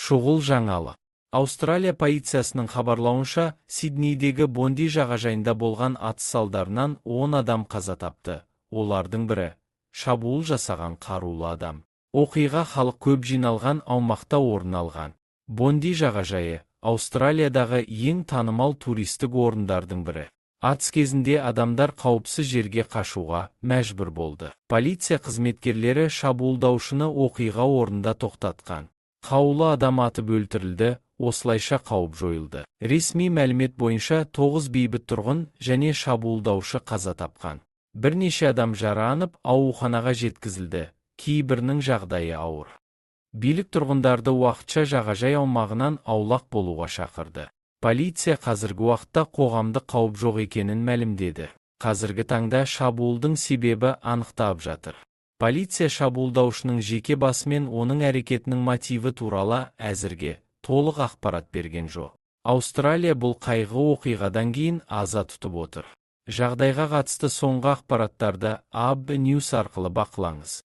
Шұғыл жаңалық. Аустралия полициясының хабарлауынша, Сиднейдегі Бонди жағажайында болған атыс салдарынан 10 адам қаза тапты. Олардың бірі – шабуыл жасаған қарулы адам. Оқиға халық көп жиналған аумақта орын алған. Бонди жағажайы – Аустралиядағы ең танымал туристік орындардың бірі. Атыс кезінде адамдар қауіпсіз жерге қашуға мәжбүр болды. Полиция қызметкерлері шабуылдаушыны оқиға орнында тоқтатқан. Қарулы адам атып өлтірілді, осылайша қауіп жойылды. Ресми мәлімет бойынша, 9 бейбіт тұрғын және шабуылдаушы қаза тапқан. Бірнеше адам жараланып, ауруханаға жеткізілді, кейбірінің жағдайы ауыр. Билік тұрғындарды уақытша жағажай аумағынан аулақ болуға шақырды. Полиция қазіргі уақытта қоғамдық қауіп жоқ екенін мәлімдеді. Қазіргі таңда шабуылдың себебі анықталып жатыр. Полиция шабуылдаушының жеке басы мен оның әрекетінің мотиві туралы әзірге толық ақпарат берген жоқ. Аустралия бұл қайғылы оқиғадан кейін аза тұтып отыр. Жағдайға қатысты соңғы ақпараттарды АБ News арқылы бақылаңыз.